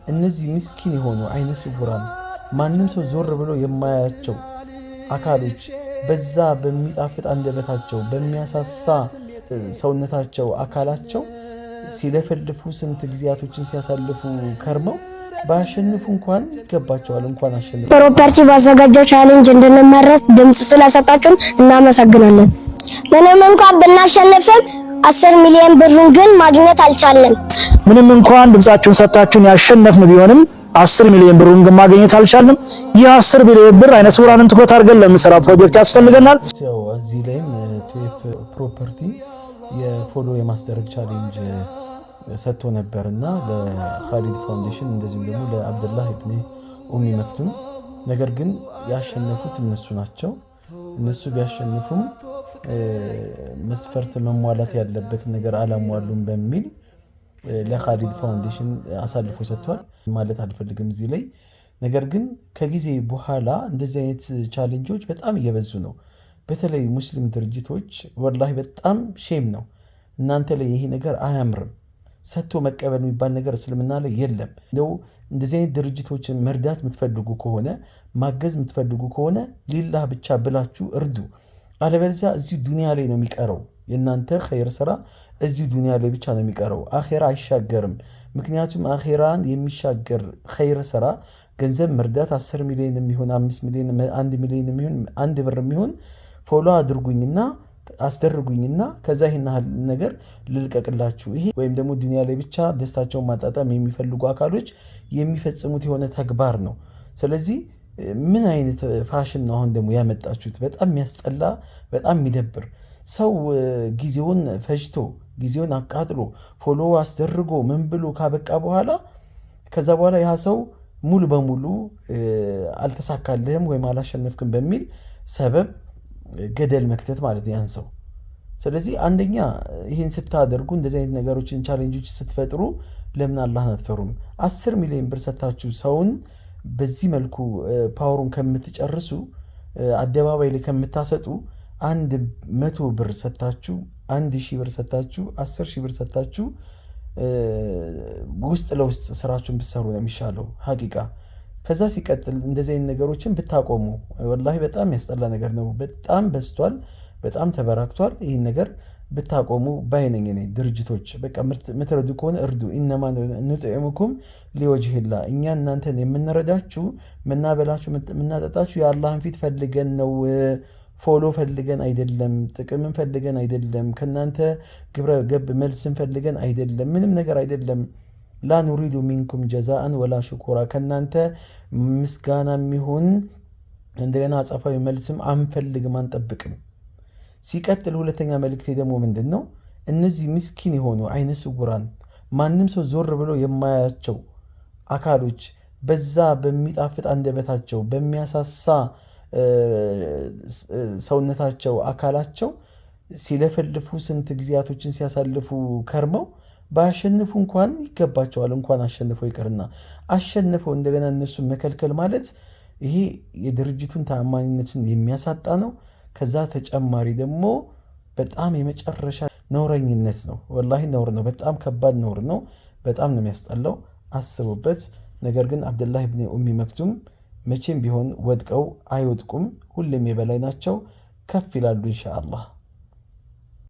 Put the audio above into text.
እነዚህ ምስኪን የሆኑ አይነ ስውራን ማንም ሰው ዞር ብሎ የማያቸው አካሎች በዛ በሚጣፍጥ አንደበታቸው በሚያሳሳ ሰውነታቸው አካላቸው ሲለፈልፉ ስንት ጊዜያቶችን ሲያሳልፉ ከርመው ባያሸንፉ እንኳን ይገባቸዋል። እንኳን አሸንፉ። Property ባዘጋጀው challenge እንድንመረጥ ድምጽ ስለሰጣችሁን እናመሰግናለን። ምንም እንኳን ብናሸንፍም 10 ሚሊዮን ብሩን ግን ማግኘት አልቻልንም። ምንም እንኳን ድምጻችሁን ሰጥታችሁን ያሸነፍን ቢሆንም 10 ሚሊዮን ብሩን ግን ማግኘት አልቻልንም። ይህ 10 ሚሊዮን ብር አይነ ስውራንን ትኩረት አድርገን ለምንሰራው ፕሮጀክት ያስፈልገናል። ያው እዚህ ላይም ቱኤፍ Property የ follow የማስደረግ challenge ሰጥቶ ነበር እና ለካሊድ Foundation እንደዚሁም ደግሞ ለአብደላህ ኢብኒ ኡሚ መክቱም። ነገር ግን ያሸነፉት እነሱ ናቸው። እነሱ ቢያሸንፉም መስፈርት መሟላት ያለበትን ነገር አላሟሉም በሚል ለካሊድ Foundation አሳልፎ ሰጥቷል። ማለት አልፈልግም እዚህ ላይ። ነገር ግን ከጊዜ በኋላ እንደዚህ አይነት challenge ኦች በጣም እየበዙ ነው። በተለይ ሙስሊም ድርጅቶች ወላሂ በጣም shame ነው። እናንተ ላይ ይሄ ነገር አያምርም። ሰጥቶ መቀበል የሚባል ነገር እስልምና ላይ የለም። እንደው እንደዚህ አይነት ድርጅቶችን መርዳት የምትፈልጉ ከሆነ፣ ማገዝ የምትፈልጉ ከሆነ ሊላህ ብቻ ብላችሁ እርዱ። አለበለዚያ እዚሁ ዱንያ ላይ ነው የሚቀረው። የእናንተ ኸይር ስራ እዚሁ ዱንያ ላይ ብቻ ነው የሚቀረው። አኼራ አይሻገርም። ምክንያቱም አኼራን የሚሻገር ኸይር ስራ ገንዘብ መርዳት 10 ሚሊዮን የሚሆን፣ 5 ሚሊዮን፣ 1 ሚሊዮን የሚሆን፣ 1 ብር የሚሆን follow አድርጉኝና አስደርጉኝና ከዛ ይህን ያህል ነገር ልልቀቅላችሁ። ይሄ ወይም ደግሞ ዱንያ ላይ ብቻ ደስታቸውን ማጣጣም የሚፈልጉ አካሎች የሚፈጽሙት የሆነ ተግባር ነው። ስለዚህ ምን አይነት ፋሽን ነው አሁን ደግሞ ያመጣችሁት? በጣም የሚያስጠላ፣ በጣም የሚደብር። ሰው ጊዜውን ፈጅቶ፣ ጊዜውን አቃጥሎ፣ follow አስደርጎ ምን ብሎ ካበቃ በኋላ ከዛ በኋላ ያ ሰው ሙሉ በሙሉ አልተሳካልህም ወይም አላሸነፍክም በሚል ሰበብ ገደል መክተት ማለት ነው ያን ሰው። ስለዚህ አንደኛ ይህን ስታደርጉ፣ እንደዚህ አይነት ነገሮችን challenge ኦች ስትፈጥሩ ለምን አላህን አትፈሩም? 10 ሚሊዮን ብር ሰጥታችሁ ሰውን በዚህ መልኩ power ኡን ከምትጨርሱ፣ አደባባይ ላይ ከምታሰጡ፣ 100 ብር ሰጥታችሁ፣ 1,000 ብር ሰጥታችሁ፣ 10,000 ብር ሰጥታችሁ ውስጥ ለውስጥ ስራችሁን ብትሰሩ ነው የሚሻለው ሀቂቃ። ከዛ ሲቀጥል እንደዚህ አይነት ነገሮችን ብታቆሙ። ወላሂ በጣም ያስጠላ ነገር ነው። በጣም በዝቷል፣ በጣም ተበራክቷል። ይህን ነገር ብታቆሙ ባይ ነኝ እኔ። ድርጅቶች በቃ ምትረዱ ከሆነ እርዱ። إنما نطعمكم لوجه الله። እኛ እናንተን የምንረዳችሁ፣ ምናበላችሁ፣ ምናጠጣችሁ የአላህን ፊት ፈልገን ነው። Follow ፈልገን አይደለም፣ ጥቅምን ፈልገን አይደለም፣ ከእናንተ ግብረ ገብ መልስን ፈልገን አይደለም፣ ምንም ነገር አይደለም። لا نريد منكم جزاء ولا شكورا። ከእናንተ ምስጋና የሚሆን እንደገና አጸፋዊ መልስም አንፈልግም፣ አንጠብቅም። ሲቀጥል ሁለተኛ መልእክቴ ደግሞ ምንድን ነው? እነዚህ ምስኪን የሆኑ አይነ ስውራን ማንም ሰው ዞር ብሎ የማያቸው አካሎች በዛ በሚጣፍጥ አንደበታቸው በሚያሳሳ ሰውነታቸው አካላቸው ሲለፈልፉ ስንት ጊዜያቶችን ሲያሳልፉ ከርመው ባያሸንፉ እንኳን ይገባቸዋል። እንኳን አሸንፈው ይቅርና አሸንፈው እንደገና እነሱን መከልከል ማለት ይሄ የድርጅቱን ተአማኒነትን የሚያሳጣ ነው። ከዛ ተጨማሪ ደግሞ በጣም የመጨረሻ ነውረኝነት ነው። ወላሂ ነውር ነው። በጣም ከባድ ነውር ነው። በጣም ነው የሚያስጠላው። አስቡበት። ነገር ግን አብደላህ ብን ኡሚ መክቱም መቼም ቢሆን ወድቀው አይወድቁም። ሁሌም የበላይ ናቸው። ከፍ ይላሉ ኢንሻአላህ።